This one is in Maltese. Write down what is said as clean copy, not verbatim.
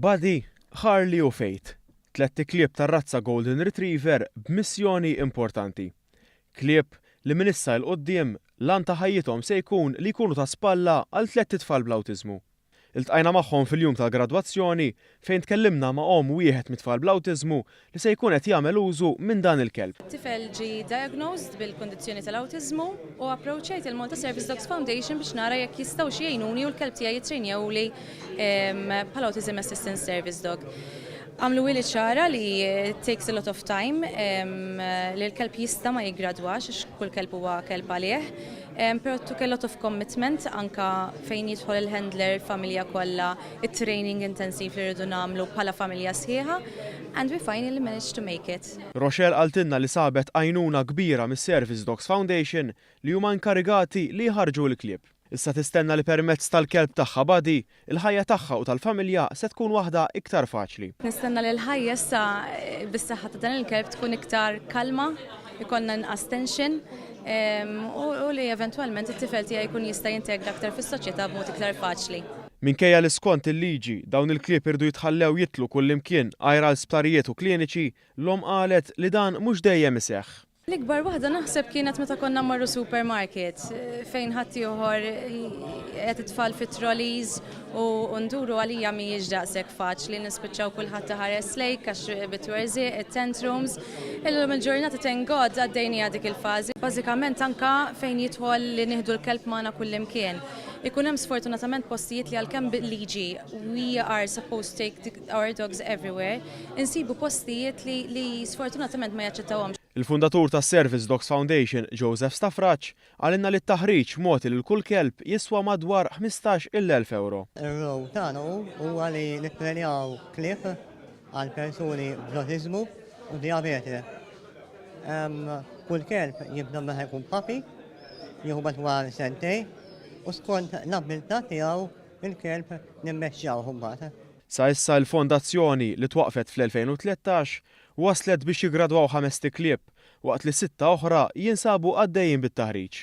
Buddy, Harley u Faith, tlett iklieb tar-razza Golden Retriever b'missjoni importanti. Klieb li minn issa 'l quddiem l-għan ta' ħajjithom se jkun li jkunu ta' spalla għal tlett itfal bl-awtiżmu. Iltqajna magħhom fil-jum tal-gradwazzjoni fejn tkellimna ma' omm wieħed mit-tfal bl-awtiżmu li se jkun qed jagħmel użu minn dan il-kelb. Tifel ġie diagnosed bil-kundizzjoni tal-awtiżmu u approachjajt il-Malta Service Dogs Foundation biex nara jekk jistgħux jgħinuni u l-kelb tiegħi jittrejnjawli bħala Autism Assistance Service Dog. Għamluhieli ċara li it takes a lot of time, li l-kelb jista' ma jiggradwax għax kull kelb huwa kelb għalih. Però it took a lot of commitment anka fejn jidħol il-handler, il-familja kollha, it-training intensiv li rridu nagħmlu bħala familja sħiħa and we finally managed to make it. Rochelle qaltilna li sabet għajnuna kbira mis-Service Dogs Foundation li huma inkarigati li jħarrġu l-klieb. Issa tistenna li permezz tal-kelb tagħha Buddy, il-ħajja tagħha u tal-familja se tkun waħda iktar faċli. Nistenna li l-ħajja issa bis-saħħa ta' dan il-kelb tkun iktar kalma, ikollna inqas tension u li eventwalment it-tifel tiegħi jkun jista' jintegra aktar fis-soċjetà b'mod iktar faċli. Minkejja li skont il-liġi dawn il-klieb iridu jitħallew jidħlu kullimkien għajr għal sptarijiet u kliniċi, l-omm qalet li dan mhux dejjem iseħħ. L-ikbar waħda naħseb kienet meta konna mmorru supermarket fejn ħaddieħor qed it-tfal fit-trolleys u nduru għalija mhijiex daqshekk faċli nispiċċaw kulħadd iħares lejk għax bit-twerżiq, it-tantrums. Illum il-ġurnata thank God għaddejniha dik il-fażi. Bażikament anka fejn jidħol li nieħdu l-kelb magħna kullimkien. Ikun hemm sfortunatament postijiet li għalkemm bil-liġi we are supposed to take our dogs everywhere, insibu postijiet li, li sfortunatament ma jaċċettawhomx. Il-fundatur tas-Service Dogs Foundation, Joseph Stafrace, qalilna li t-taħriġ mogħti lil kull kelb jiswa madwar 15,000 ewro. Ir-role tagħna hu huwa li nittrenjaw klieb għal persuni bl-awtiżmu u dijabete. Kull kelb jibda meta jkun puppy, jieħu madwar sentejn u skont l-abbiltà tiegħu il-kelb nimmexxjawh imbagħad. Sa issa il-fondazzjoni, li twaqqfet fl-2013, waslet biex jiggradwaw ħamest iklieb, waqt li sitta oħra jinsabu għaddejjin bit-taħriġ.